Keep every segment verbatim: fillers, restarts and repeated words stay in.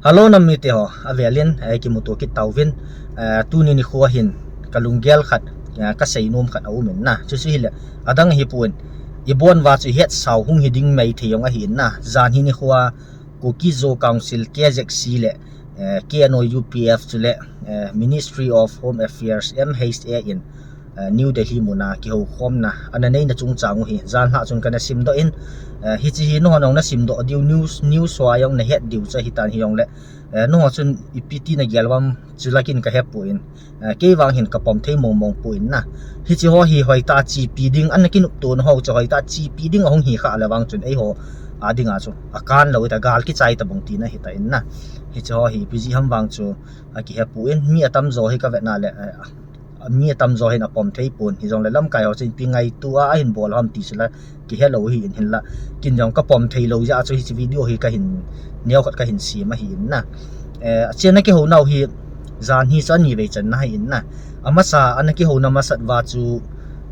Hello, nam mite ho, avelin, eh, kimuto kit tauvin, eh, tuni nikho hin, ka lunggel khat, eh, ka seinom khat aum in na. Chuchu hile, adang hipon, ibon uva chu hetsau hung hiding maithei jong ahi in na. Janhi nikho a, Kuki Zo Council, K Z C le, eh, K N O U P F chule, eh, Ministry of Home Affairs, M H A in, eh, New Delhi muna kihoukhomna ana neina chungchang u hi, janhi a chun kana simdoh in, eh, hiche hi nahon jong nasimdoh diu, news, news hoa jong nahet diu chu ahitan hijongle, eh, nahon chun ipi ti nagel uvam chu la kin kahepon, eh, kei vang hin kapom thei mong mong pon na. Hiche ho hi hoitah a chepi ding, ana kinoptona ho chu hoitah a chepi ding ahung hi khah le vang chun eiho a dinga chu akan lou ta, gal kichai tabang tina hita in na. Hiche ho hi ipi jeh ham vang chu akihepon, mi atamjo hi kavetna le, eh, mi atamjo hin apom thei pon, hijongle lamkai ho chun ipi ngaito a ahin bol ham ti chu la kihelou ahi in, hinla kin jong kapom thei lou jeh a chu hiche video hi kahin, neokhat kahin sem ahi in na. Eh, achena kihounau hi janhi chu anivei channa ahi in na. Amasa ana kihouna masat uva chu,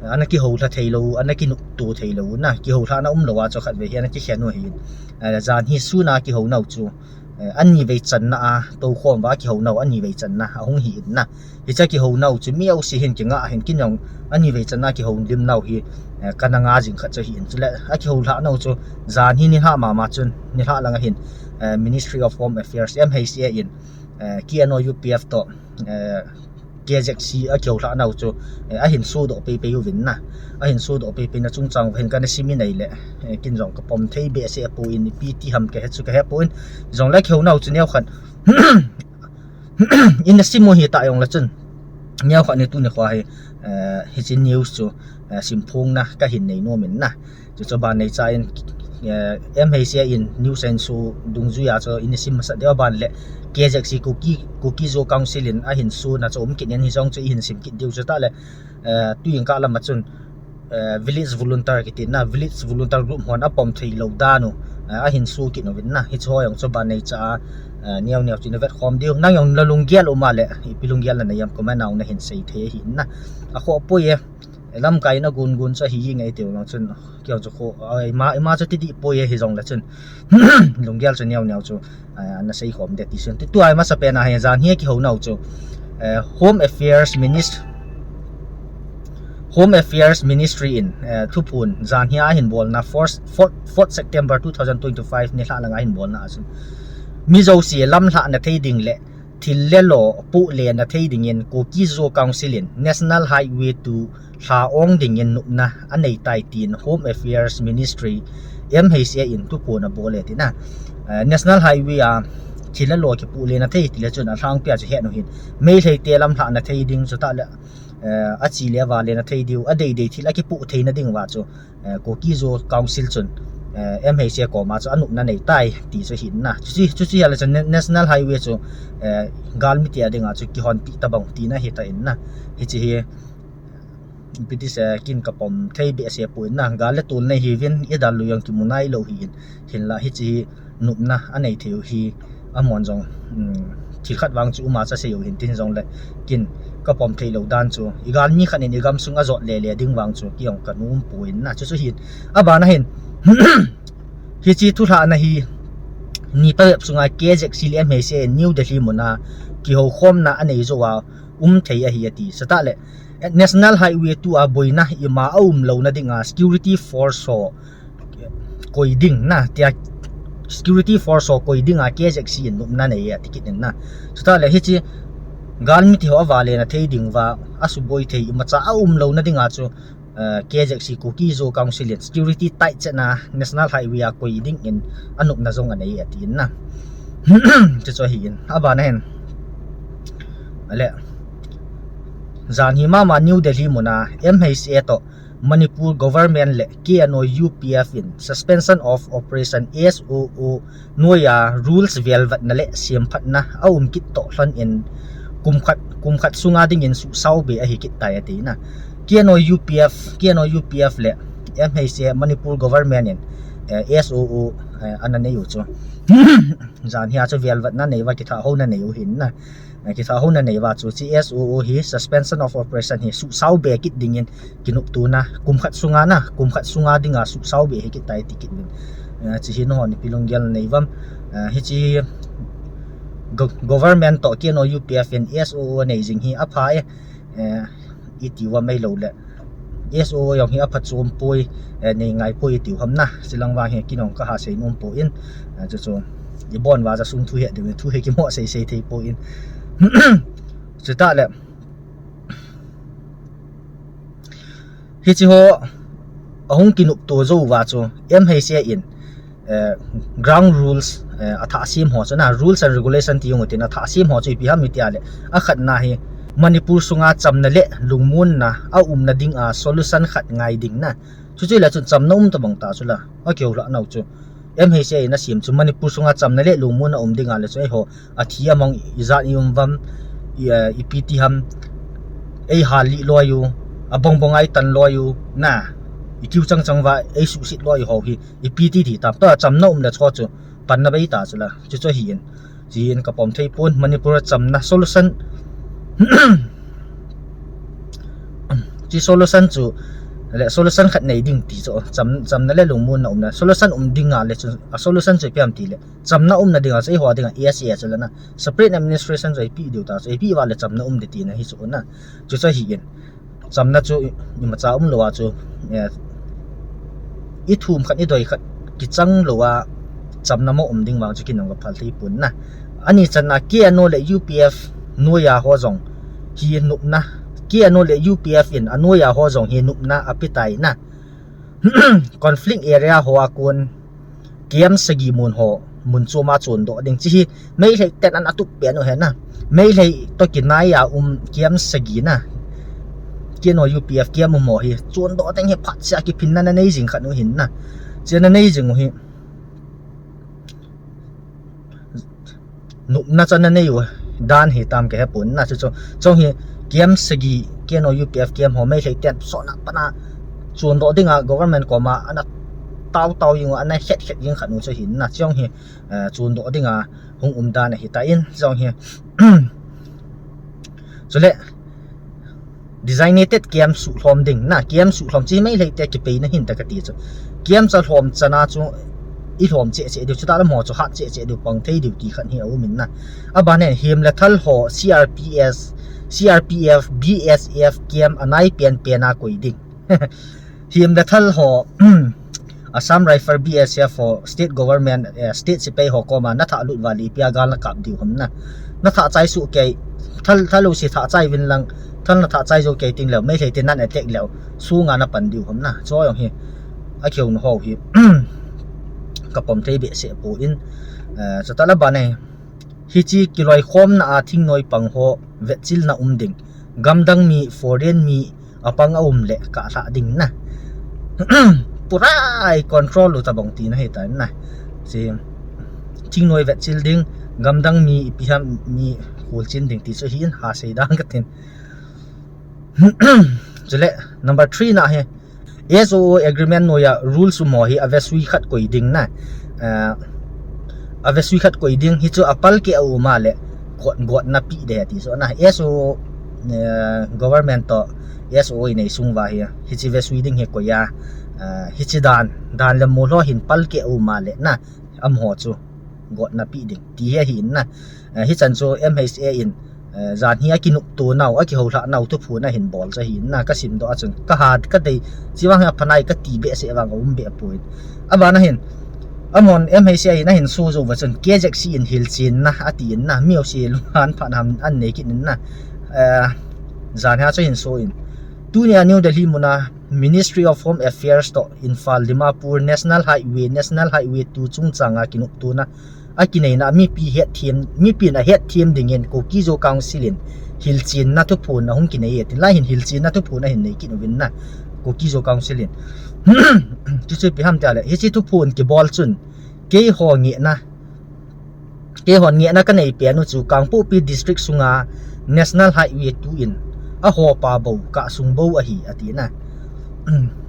eh, ana kihoulha thei lou, ana kinopto thei lou na. Kihoulhahna umlou a chu khatvei hi ana kikhen u ahi in. Eh, janhi suna kihounau chu, eh, anivei channa a, toukhom uva kihounau anivei channa ahung hi in na. Hiche kihounau chu mi jouse hin kinga ahin, kin jong anivei channa kihoulimnau hi, eh, kana nga jing khat chu ahi in. Chule akihoulhahnau chu janhi nilhah mama chun, nilhah langa hin, eh, Ministry of Home Affairs, M H A in, eh, K N O U P F toh, eh, K Z C akihoulhahnau chu, eh, ahin sodoh peipei uvin na. Ahin sodoh peipeina chungchang uva hin kana sim in ahile, eh, kin jong kapom thei behseh pon, ipi ti ham kahe chu kahepon. Jongle kihounau chu neokhat ina sim u hita jongle chun, neokhat ni tuni nikho hi, eh, hiche news chu, eh, simphongna kahin neinom in na. Chuchu ban neicha in, eh, M H A in news ahin so dungjuia chu ina sim masat diu, aban le K Z C, Kuki, Kuki Zo Council in ahin sona chu um kit in, hijong chu ihin sim kit diu. Chutah le, eh, tuin kah lama chun, eh, village volunteer kiti na, village volunteer group hon apom thei lou dan u, eh, ahin so kit uvin na. Hiche ho jong chu ban neicha a, eh, neo neo chu ina vetkhom diu. Nang jong nalunggel um a le, ipi lunggel nanei ham, comment a nahin sei thei ahi in na. Akhoh poi e, lamkai in agun gun chu ahi ngai tiu lang chun, kei jong chu kho, eh, ima, ima chu ti dih poi e, hijongle chun lunggel chu neo neo chu, eh, ana seikhom de ti chun. Ti tua amasapen a hi janhi a kihounau chu, eh, Home Affairs Minist-, Home Affairs Ministry in, eh, thuphon janhi a ahin bolna, fourth, fourth, fourth September two thousand twenty-five nilhah langa ahin bolna a chun, mi jouse lamlhahna thei ding le thil le lo pohlena thei dingin Kuki Zo Council in National Highway two lha ong dingin nopna anei tai tin Home Affairs Ministry, M H A in thuphon abol e tina. Eh, National Highway a thil le lo kipohlena thei tile chun alhangpia chu het u hin, Meitei te lamlhahna thei ding, chutah le, eh, achi le avalena thei diu, adeidei thil akipoh theina ding uva chu, eh, Kuki Zo Council chun, eh, M H A koma chu anopna nei tai ti chu ahi in na. Chuche, chuche hile chun Na-, National Highway chu, eh, galmite a dinga chu kihonpi tabang tina hita in na. Hiche hi, ipi ti sei, kin kapom thei behseh pon na, gal le tol nei hiuvin, idalui jong kimu nailou ahi in, hinla hiche hi nopna anei thei u hi, amahon jong, um, thil khat vang chu uma cha sei u hin tin jongle, kin kapom thei lou dan chu, igalmi khat in igamsung ajot lele ding vang chu kei jong kanom pon na, chuchu ahi in. Abana hin, hiche thulhahna hi, ni parep sunga K Z C le M H A in New Delhi muna kihoukhomna anei jou a um thei ahi ati. Chutah le, National Highway two a boina ima aum louna dinga security force ho koi ding na, tia security force ho koi dinga K Z C in nopna nei e ati kit in na. Chutah le hiche galmite ho avalena thei ding uva, asuboi thei imacha aum louna dinga chu, eh, K Z C, Kuki Zo Council in security tight chetna National Highway a koi dingin anopna jong anei e ati in na. Chuchu ahi in. Abana hin, ale, janhi mama New Delhi muna M H A toh Manipur government le K N O U P F in Suspension of Operation, S O O, noiya rules velvetna le semphatna aum kit toh lhon in kum khat, kum khat sunga dingin suhsao be ahi kit tai ati na. K N O U P F, K N O U P F le M H A Manipur government in, eh, S O O, eh, ana nei u chu. Janhi a chu velvetna nei uva, kithahouna nei u hin na. Eh, kithahouna nei uva chu, hiche S O O hi, Suspension of Operation hi, suhsao be kit dingin kinoptona, kum khat sunga na, kum khat sunga dinga suhsao be ahi kit tai ti kit uvin. Eh, hiche hi nahon ipi lunggel nanei uvam. Eh, hiche hi Go-, government toh K N O U P F in S O O nei jing hi apha e, eh, iti uva mai lou le. S O O jong hi apha chom poi, eh, nei ngai poi iti u ham na. Chilang vang hi kinong ka ha sei nom poi, eh, chu chu. I bon uva ja sung thu he ding, thu he kimo sei sei thei poi. Chuta le. Hichi ho, ahung kinop to jou uva chu, M H A in, eh, ground rules, eh, athah sem ho chu na, rules and regulation ti jong tin athah sem ho chu ipi ham iti a le, akhatna hi, Manipur sunga chamna le lungmonna, aumna dinga solution khat ngai ding na. Chuchu le chun chamna um tabang ta chu la, akihou lhah nau chu. M H A in asem chu Manipur sunga chamna le lungmonna um dinga le chu eiho, athi amang ijat i um vam, i, eh, ipi ti ham, ei hal lih loi u, abong bong ai tan loi u, na, i kiu chang chang uva, ei suhset loi u ho hi, ipi ti ti tam, ta chamna um le chu chu, panna bei ta chu la, chu chu hi in, chi in ka pom thei pon, Manipur a chamna solution, chi solution chu, le solution khat nei ding ti chu, cham, chamna le lungmonna umna, solution um dinga le chu, a solution chu ipi ham ti le, chamna umna dinga chu eiho dinga S A chu la na, separate administration chu ipi diu ta chu, ipi uva le chamna um ding tina hi chu na, chu chu hi in. Chamna chu i, imacha um lou a chu, eh, i thum khat i doi khat kichang lou a chamna mo um ding vang chu kinong ka phal thei pon na. Ani channa K N O le U P F noiya ho jong hi nopna, K N O le U P F in anoiya ho jong hi nopna ape tai na. Conflict area ho a kon K M sagi mun ho, mun chom a chondoh ding chi hi, Meitei ten an atup pen u hi na. Meitei toh kinai a um K M sagi na. K N O U P F K M um ho hi, chondoh ding hi phat sia kiphinna na nei jing khat u hin na. Chia na nei jing u hi. Nopna chan na nei u dan hi tam ka he pon na chu chu. Chong hi K M sagi, K N O U P F K M ho Meitei ten sona pana chondoh dinga government koma ana tao tao jing u ana het het jing khat u chu hin na. Chong hi, eh, chondoh dinga hung um dan ahi ta in. Chong hi. Chule, designated camp suhlhom ding na, camp suhlhom chi Meitei te kipeina hin ta kati chu. Camp cha lhom chana chu i lhom cheh cheh diu, chuta lam ho chu hat cheh cheh diu, pang thei diu ti khat hi aum in na. Aban hin him le thal ho C R P S, C R P F, B S F camp anai pen pen a koi ding. Him le thal ho, Assam Rifle, B S F ho, state government, eh, state sepai ho koma na thah lut uva le ipi a gal na kap diu ham na. Na thah chai suh kei, thal, thal u si thah chai vin lang, thal na thah chai jou kei ting leu, Meitei te nan attack leu, sunga na pan diu ham na. Chu jong hi, akihou na ho hi, ka pom thei behseh pon, eh, chuta la ban e. Hichi kiloikhomna a thingnoi pang ho vetchilna um ding. Gamdang mi, foreign mi, apang aum le kahlah ding na. Pura i control u tabang tina hi ta na. Chi thingnoi vetchil ding, gamdang mi ipi ham mi kholchil ding ti chu hi in ha sei dang ka tin. Chule, number three na hi, S O O agreement noiya rules um ho hi avesui khat koi ding na. Eh, avesui khat koi ding hi chu apal keh a um a le got, got na pi de ti so na. S O O, eh, government toh S O O i nei sung uva hi, hichi vesui ding hi koi a, eh, hichi dan, dan le mo lou hin pal keh a um a le na, amaho chu got na pi ding ti hi ahi in na. Eh, hichan chu M H A in, eh, jan hi akinop to nau, akihou lhah nau thuphon ahin bol chu ahi in na, ka simdoh a chun, ka ha, ka dei, chi vang hi apha nai ka ti behseh vang aum be poi. Aban a hin, amahon M H A in ahin so jou uva chun, K Z C in hilchenna ati in na, mi ho si lunghan phat ham an nei kit in na. Eh, jan hi a chu ahin so in. Tuni a New Delhi muna, Ministry of Home Affairs toh Imphal Dimapur National Highway, National Highway two chungchang a kinop to na, akineina mipi hetthem, mipin ahetthem dingin Kuki-Zo Council in hilchenna thuphon ahung kinei e, tin lai hin hilchenna thuphon ahin nei kit uvin na, Kuki-Zo Council in. Chuchu ipi ham tia le, hichi thuphon kibol chun, keiho ngehna, keihon ngehna ka nei pen u chu Kangpokpi District sunga National Highway two in ahopa bou kah sung bou ahi, ati na.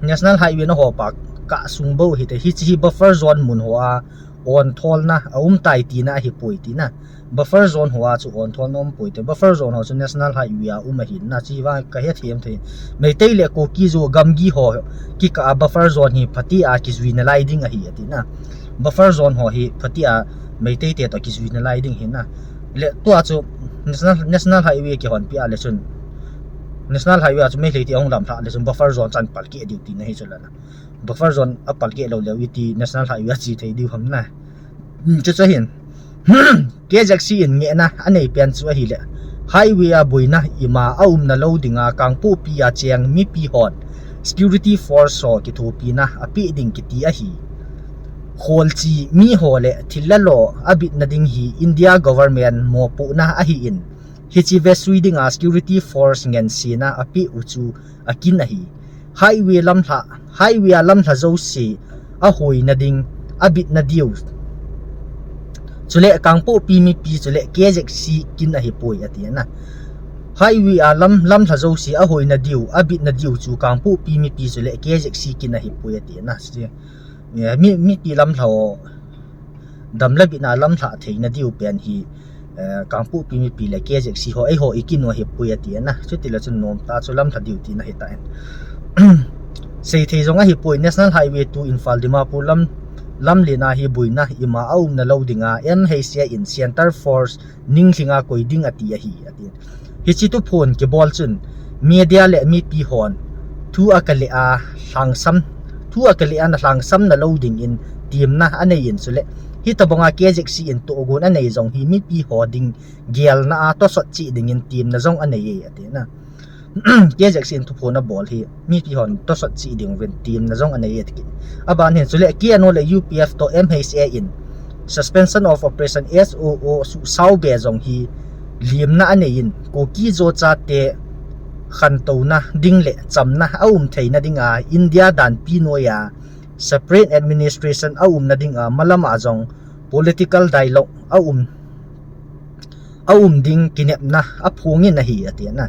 National Highway in ahopa kah sung bou ahi te, hichi hi buffer zone mun ho a ontholna aum tai tina ahi poi tina. Buffer zone ho a chu ontholna um poi te. Buffer zone ho chu National Highway a um ahi na, chi vang ka hethem thei. Meitei le Kuki-Zo gamgi ho kikah a buffer zone hi phatea kijui nalai ding ahi ati na. Buffer zone ho hi phatea Meitei te toh kijui nalai ding ahi na. Le tua chu National, National Highway kihonpi a le chun, National Highway a chu Meitei te ahung lamlhah le chun buffer zone chan palkeh diu tina hi chu lana. Buffer zone a palkeh lou leu iti National Highway a che thei diu ham na. Hmm, chu chu hin. K Z C in ngehna anei pen chu ahile, highway a boina ima aumna lou dinga Kangpokpi a cheng mipi hon security force ho kithopina apeh ding kiti ahi. Kholchi mi ho le thil le lo abitna ding hi India government mopohna ahin, hiche vesui dinga security force ngensena apeh u chu akin ahi. Highway lamlha, highway a lamlha jouse ahoina ding, abitna diu chule Kangpokpi mipi chule K Z C kin ahipoi ati na. Highway a lam, lamlha jouse ahoina diu, abitna diu chu Kangpokpi mipi chule K Z C kin ahipoi ati na. Chu, eh, mi, mipi lamlha ho, dam le bitna lamlha theina diu pen hi, eh, Kangpokpi mipi le K Z C ho, eiho ikin u ahipoi ati na. Chutile chun nomtah chu lamlha diu tina hitan. Seithei jong ahipoi, National Highway two Imphal Dimapur lam, lamlen a hi boina ima aumna lou dinga M H A in Center Force ninglhinga koi ding ati ahi, ati. Hiche thuphon kibol chun media le mipi hon thu akale a lhangsam, thu akale a na lhangsamna lou dingin temna anei in chule hitobanga K Z C in tohgon anei jong hi mipi ho ding gelna a tosot cheh dingin temna jong anei e ati na. K Z C in thuphon abol hi mipi hon tosot cheh ding uvin temna jong anei e ati. Aban hin chule K N O le U P F toh M H A in Suspension of Operation, S O O, suhsao be jong hi lemna anei in, Kuki-Zo chate khantouna ding le chamna aum theina dinga India danpi noiya separate administration aumna dinga malam a jong political dialogue aum, aum ding kinepna aphongin ahi ati na.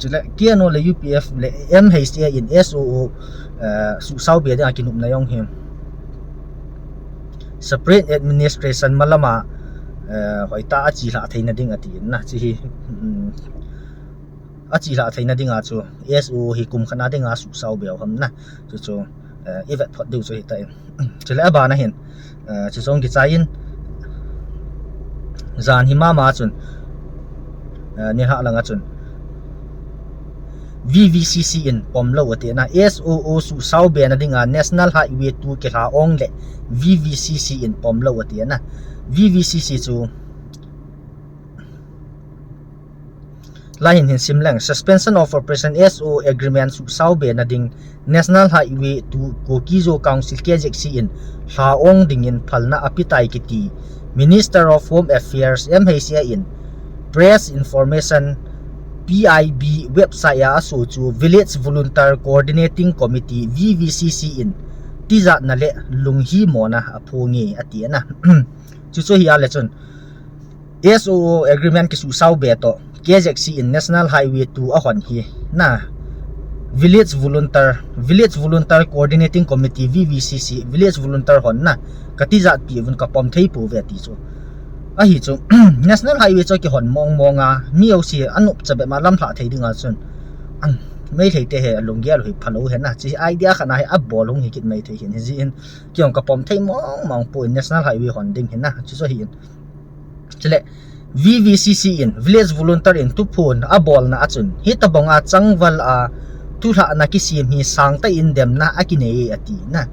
Chule K N O le U P F le M H A in S O O, eh, suhsao be dinga kinopna jong hi separate administration malam a, eh, hoitah a achelhah theina ding ati na. Chu hi, um, achelhah theina dinga chu S O O hi kum khat na dinga suhsao be u ham na. Chu chu, eh, ivet phot diu chu hitan. Chule abana hin, eh, chu jong kichai in, jan hi mama chun, eh, nilhah langa chun V V C C in pom lou ati na, S O O suhsao be na dinga National Highway two kilha ong le V V C C in pom lou ati na. V V C C chu Lai hin hin sim leng, Suspension of Operation, S O O Agreement, suhsao be na ding National Highway two Kuki-Zo Council, K Z C in lha ong dingin phalna apetai kiti Minister of Home Affairs, M H A in Press Information, P I B website a aso chu Village Volunteer Coordinating Committee, V V C C in tijatna le lunghimona aphonge ati na. Chu chu hi a le chun S O O agreement kisuhsao be toh K Z C in National Highway two ahon hi na, Village Volunteer, Village Volunteer Coordinating Committee, V V C C, Village Volunteer hon na, katijat pi uvin, kapom thei pouve ati chu. Ahi chu, National Highway chu kihon mong mong a, mi ho si anop cha be ma lamlha thei dinga chun. Ang, Meitei te hi alunggel u hi phalou hi na, chu idea khat na hi abol hung hi kit mai thei hin, hijeh in, kei jong kapom thei mong mong poi, National Highway hon ding hi na, chu chu hi in. Chule, V V C C in, Village Volunteer in thuphon abolna a chun, hitobanga changval a thulhahna kisem hi sangtah in demna akinei e ati na.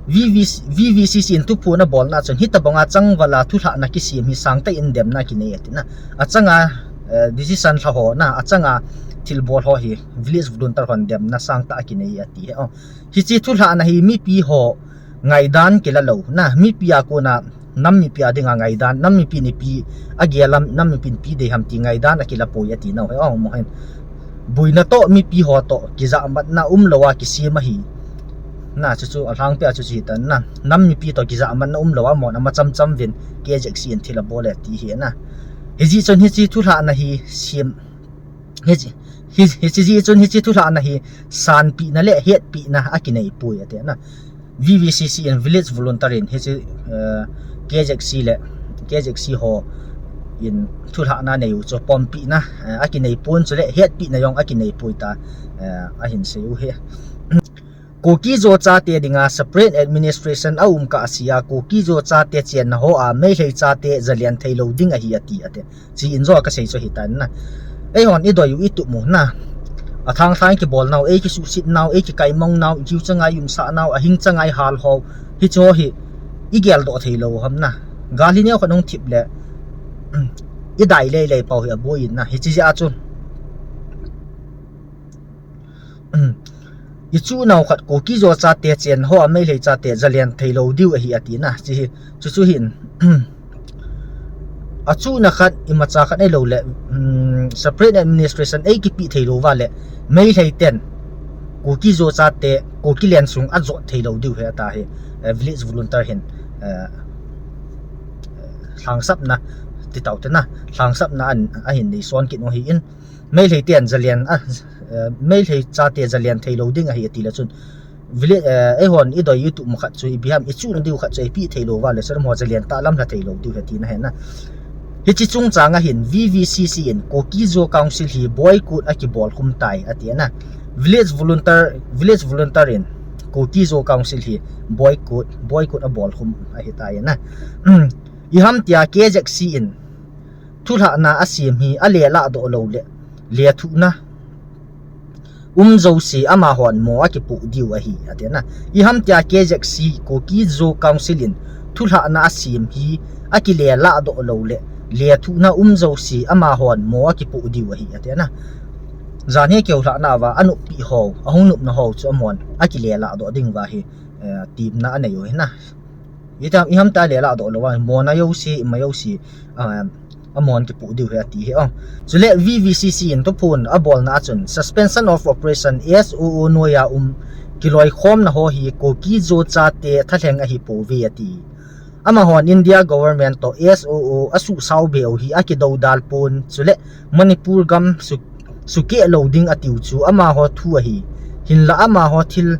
V V C, V V C C in thuphon abolna a chun, hitobanga changval a thulhahna kisem hi sangtah in demna akinei ati na. Achanga, eh, decision lha ho na, achanga thilbol ho hi Village Volunteer hon demna sangtah akinei ati he. Oh, hiche thulhahna hi mipi ho ngaidan kila lou na, mipi a kona nam mipi a dinga ngaidan, nam mipi in ipi agel a, nam mipi in ipi dei ham ti ngaidan akila poi ati nau hi, oh, mo hin. Boina toh mipi ho toh kijahmatna umlou a kisem ahi. Na, chu chu alhangpi a chu chu hitan na. Nam mipi toh kijahmatna umlou a, amon ama cham cham uvin K Z C in thil abol e ti hi na. Hijeh chun hiche thulhahna hi sem, hiche, hi, hiche jeh chun hiche thulhahna hi sanpina le hetpina akinei poi ati na. V V C C in, Village Volunteer in hiche, eh, K Z C le, K Z C ho in thulhahna nei u chu pompina, eh, akinei pon, chule hetpina jong akinei poi ta, eh, ahin sei u hi. Kuki Zo chate dinga separate administration a um kah sea, Kuki Zo chate chenna hoa Meitei chate zalen thei lou ding ahi ati ate. Chi in jo kasei chu hitan na. Eihon idoi u itup u na. Athang thang kibol nau, ei kisuhset nau, ei kikaimong nau, ikiu changai umsah nau, ahing changai hal ho. Hicho hi igel doh thei lou ham na. Gal hi neo khat hung thip le. Idai lei lei pau hi aboi in na. Hichi jeh a chu. Ichu nau khat Kuki Zo chate chenna hoa Meitei chate zalen thei lou diu ahi ati na. Chi hi, chu chu hin. Achu na khat imacha khat ei lou le, um, separate administration ei kipi thei lou va le, Meitei ten Kuki Zo chate, Kuki len sung ajot thei lou diu he ata hi, eh, village volunteer hin, eh, lhangsapna, ti tau te na, lhangsapna an, ahin nei son kit u hi in, Meitei ten zalen, a, eh, Meitei chate zalen thei lou ding ahi ati le chun, village, eh, eihon idoi u itup u khat chu ipi ham, ichu na diu khat chu ipi thei lou va le, saram ho zalen ta lam la thei lou diu he tina he na. Hichi chungchang a hin V V C C in Kuki Zo Council hi boycott akibol khum tai ati na. Village volunteer, village volunteer in Kuki Zo Council hi boycott, boycott abol khum ahi tai na. Iham tia K Z C in thulhahna asem hi ale lah doh lou le, lethuhna um jouse amahon mo akipoh diu ahi, ati na. Iham tia K Z C, Kuki Zo Council in thulhahna asem hi akile lah doh lou le, lethuhna um jouse amahon mo akipoh diu ahi, ati na. Jan hi keu lhahna va, anop pi ho, ahung nopna ho chu amahon akile lah doh ding va hi, eh, timna anei u hi na. Iham, iham ta le lah doh lou a, mona jouse, ima jouse, ah, amahon kipoh diu he ati he, oh. Chule V V C C in thuphon abolna a chun, suspension of operation, S O O noiya um, kiloikhomna ho hi Kuki Zo chate thalheng ahi pouve ati. Amahon India government to S O O asuhsao be u hi akidodal pon, chule Manipur gam su sukeh lou ding atiu chu amaho thu ahi. Hinla amaho thil,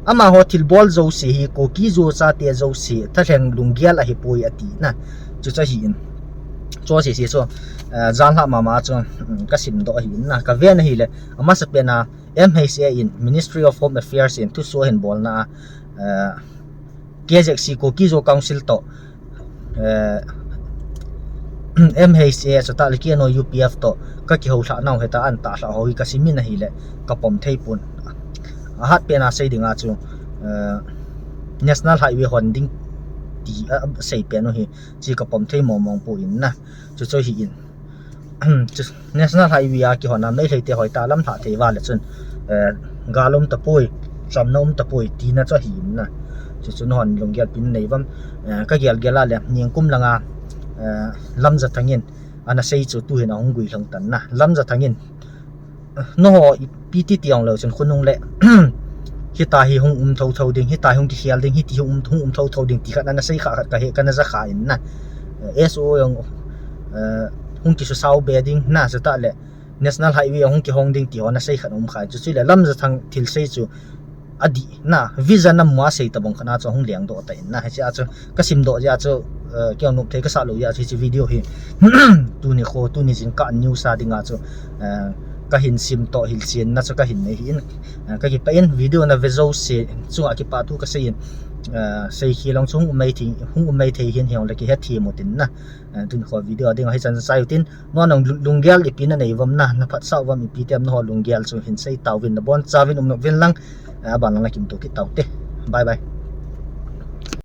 amaho thilbol jouse hi Kuki Zo chate jouse thalheng lunggel ahipoi ati na. Chuchu ahi in. Chu sese chu, eh, janlhah mama chu, um, kasim doh ahi in na. Kaven ahile, amasapen a M H A in, Ministry of Home Affairs in thusoh ahin bolna a, eh, K Z C Kuki Zo Council to, eh, M H A chutah le K N O U P F to kakihou lhah nau heta an tah lhah ho hi kasim in ahile kapom thei pon. Ahat pen a sei ding a chu, eh, National Highway hon ding ti a sei pen u hi chi kapom thei mong mong poi in na. Chuchu ahi in. Chu National Highway a kihon a Meitei te hoitah lam lhah thei va le chun, eh, gal um tapoi, chamna um tapoi, tina chu ahi in na. Chuchu nahon lunggel pi nanei uvam, eh, kagel gel a le, ningkum langa, eh, Lamjathang in, ana sei chu tuhin ahung guilhung tan na. Lamjathang in, nangho ipi ti ti jong leu chun khonung le, hitia hi hung um tho tho ding, hitia hi hung kikhel ding, hiti hung um, hung um tho tho ding ti khat ana sei kha khat kahe, kana ja kha in na. S O O jong, eh, hung kisusao be ding na, chutah le National Highway hung kihong ding ti ho ana sei khat um kha in, chuchu le Lamjathang thil sei chu adih na, vision a mu a sei tabang khat na chu hung leng doh ta in na, hiche a chu kasim doh jeh a chu, eh, kei nop thei kasah lou jeh a chu hiche video hi tuni kho, tuni jingkah news a ding a chu, eh, kahin sim toh hilchen na chu kahin nei ahi in, eh, kakipah in video nave jouse chunga kipah thu kasei in, eh, sei khel jong chu hung um mai thei, hung um mai thei hin hijongle kihethem u tin na, eh, tuni kho video a ding a hichan chai u tin, nangho lung-, lunggel ipi nanei uvam na, naphatsah uvam ipi tem nangho lunggel chu hin sei tauvin nabonchauvin um nop uvin lang, eh, aban lang nakimuto kit taute. Bye bye.